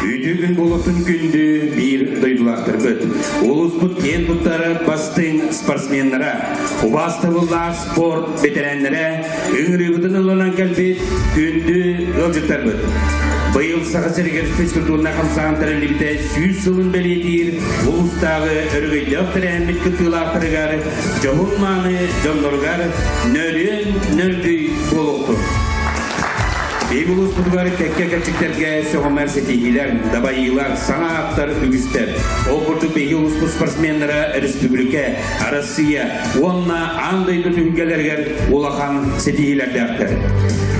Үтүө күн буолуохтун күндү биир дойдулаахтарбыт, улууспут киэн туттар бастыҥ спортсменнара, убаастабыллаах спорт бэтэрээннэрэ, ыҥырыыбытын ылынан кэлбит күндү ыалдьыттарбыт. Быйыл Саха сиригэр физкультурнай хамсааһын тэриллибитэ 100 сылын бэлиэтиир улуустааҕы өрөгөйдөөх тэрээһиммит кыттыылаахтарыгар дьоһун-мааны дьонноругар нөрүөн нөргүй буолуохтун. Биһиги улууспутугар кэккэ кэрчиктэргэ сөҕүмэр ситиһиилэр, дабайыылар, саҥа ааттар үгүстэр. Ол курдук биһиги улууспут спортсменнара республика, Россия уонна аан дойду түһүлгэлэригэр улахан ситиһиилэрдээхтэр.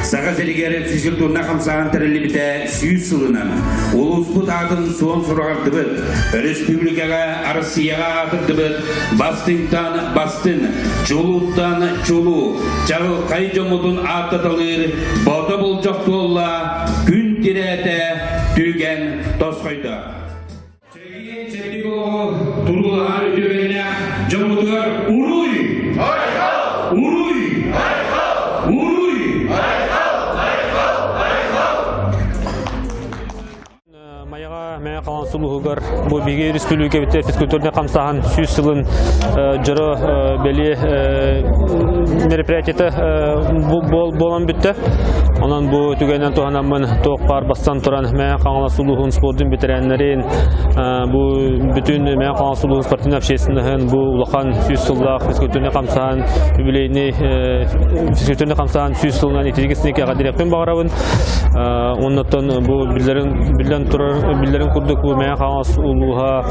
Саха сиригэр физкультурнай хамсааһын тэриллибитэ 100 сылынан улууспут аатын суон сураҕырдыбыт, республикаҕа, Россияҕа аатырдыбыт бастыҥтан бастыҥ, чулууттан чулуу, чаҕылхай дьоммутун ааттаталыыр бото болдьох туолла, күн тирээтэ, түргэн тосхойдо. Чэгиэн чэбдик олоҕу туруулаһар үтүөкэннээх дьоммутугар уруй! Уруй! Уруй! Майаҕа Мэҥэ Хаҥалас улууһугар бу биһиги республикабыт физкультурнай хамсааһын 100 сылын дьоро бэлиэ мероприятиета буолан бүттэ. Онон бу түгэнинэн туһанаммын туох баар бастан туран Мэҥэ Хаҥалас улууһун спордун бэтэрээннэрин бу бүтүн Мэҥэ Хаҥалас улууһун спортивнай общественноһын бу улахан 100 сыллаах физкультурнай хамсааһын юбилейный физкультурнай хамсааһын 100 сылынан итирик сникэҕэ дириэхпин баҕарабын. Оннуттан бу биллэрин биллэн турар биллэрин курдук бу Мэҥэ Хаҥалас улууһа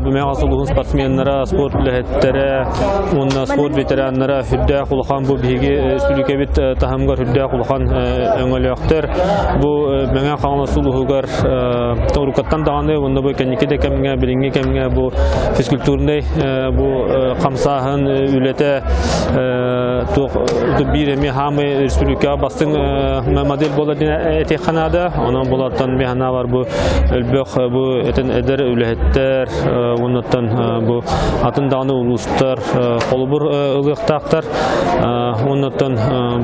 бу Мэҥэ Хаҥалас улууһун спортсменнара, спорт үлэһиттэрэ уонна спорт ветераннара үрдээх улахан бу биһиги республикабыт таһымыгар үрдээх улахан өҥөлөөхтөр. Бу Мэҥэ Хаҥалас улууһугар уруккаттан даҕаны уонна бу кэнники да кэмҥэ билиҥҥи кэмҥэ бу физкультурнай бу хамсааһын үлэтэ туох биир эмиэ хаамай республикаҕа бастыҥ модель буолар диэн этиэххэ наада. Онон булартан мин санаабар бу элбэх бу этэн эдэр үлэһиттэр уоннаттан бу атын даҕаны улуустар холобур ылыахтаахтар. Уоннаттан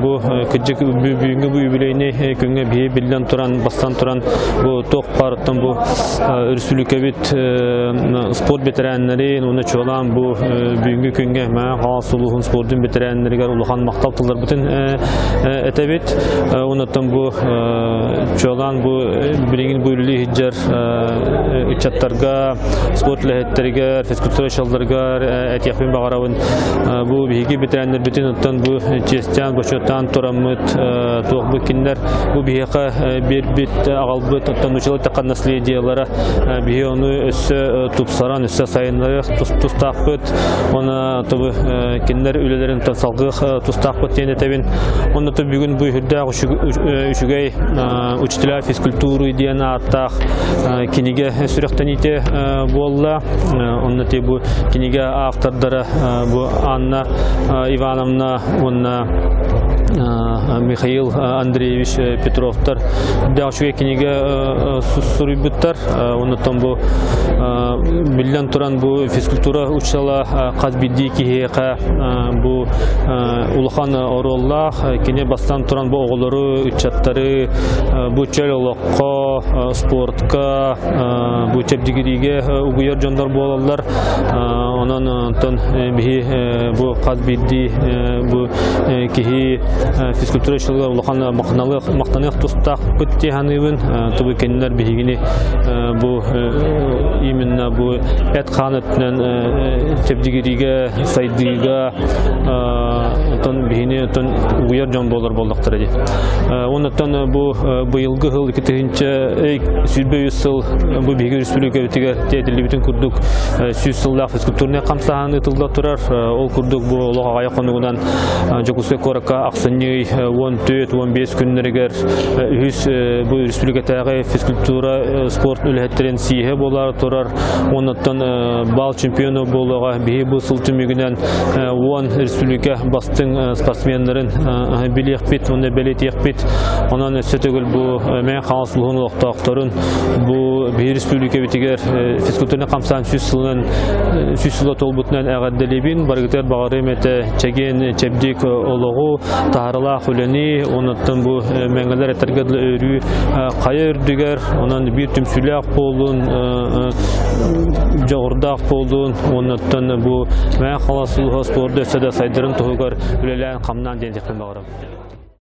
бу кырдьык бүгүҥҥү бу юбилейный күҥҥэ биһи биллэн туран бастан туран бу туох баарыттан бу республикабыт спорт бэтэрээннэрин уонна чуолаан бу бүгүҥҥү күҥҥэ Мэҥэ Хаҥалас улууһун спордун бэтэрээннэригэр улахан махтал тылларбытын этэбит. Оннуттан бу чуолаан бу билигин бу үлэлии сылдьар ыччаттарга, спорт үлэһиттэригэр, физкультура учууталларыгар этиэхпин баҕарабын. Бу биһиги бэтэрээннэрбитин оттон бу чиэстээн, бочуоттаан тураммыт туох бу кинилэр бу биһиэхэ биэрбит, аҕалбыт оттон учуутал эттэххэ наследиелара биһи ону өссө тупсаран, өссө сайыннарыах тустаахпыт. Оны тобу кинилэр үлэлэрин салгыах тустаахпыт диэн этэбин. Онно бүгүн бу үрдээх үчүгэй учителя физкультуры диэн ааттаах кинигэ сүрэхтэниитэ буолла. Онно бу кинигэ автордара бу Анна Ивановна уонна Михаил Андреевич Петровтар үрдээх үчүгэй кинигэ суруйбуттар. Оннуттан бу биллэн туран бу физкультура учуутала хас биирдии киһиэхэ бу улахан оруоллаах. Кини бастан туран бу оҕолору, ыччаттары бу чөл олоххо, спортка, бу чэбдигириигэ угуйар дьоннор буолаллар. Онон онтон биһи бу хас биирдии бу киһи физкультура учууталыгар улахан махтаныах тустаахпыт дии саныыбын. Тубу кинилэр биһигини бу именно бу эт-хаан өттүнэн чэбдигириигэ, сайдыыга оттон биһини оттон угуйар дьон буолар буоллахтара дии. Оннуттан бу быйылгы сыл 2023 сыл бу биһиги республикабытыгар тиэтиллибитин курдук 100 сыллаах физкультурнай хамсааһын ыытылла турар. Ол курдук бу олох аҕыйах хонугунан Дьокуускай куоракка ахсынньы 14-15 күннэригэр үһүс бу республикатааҕы физкультура спорт үлэһиттэрин сииһэ буолаары турар. Оннуттан бал чемпиона буолуоҕа. Биһи бу сыл түмүгүнэн 10 республика бастыҥ спортсменнарын билиэхпит уонна бэлиэтиэхпит. Онон өссө төгүл бу Мэҥэ Хаҥалас улууһун олохтоохторун бу бу биһи республикабытыгар физкультурнай хамсаан сүүс сылынан сүүс сыла туолбутунан эҕэрдэлиибин. Барыгытыгар баҕарыам этэ чэгиэн чэбдик олоҕу, таһаралаах үлэни, онуттан бу мэҥэлэр этэргэ дылы өрүү хайа үрдүгэр, онон биир түмсүүлээх буолун, дьоҕурдаах буолун, онуттан бу Мэҥэ Хаҥалас улууһа спорду өссө да сайдарын туһугар үлэлээн хамнаан диэн диэхпин баҕарабын.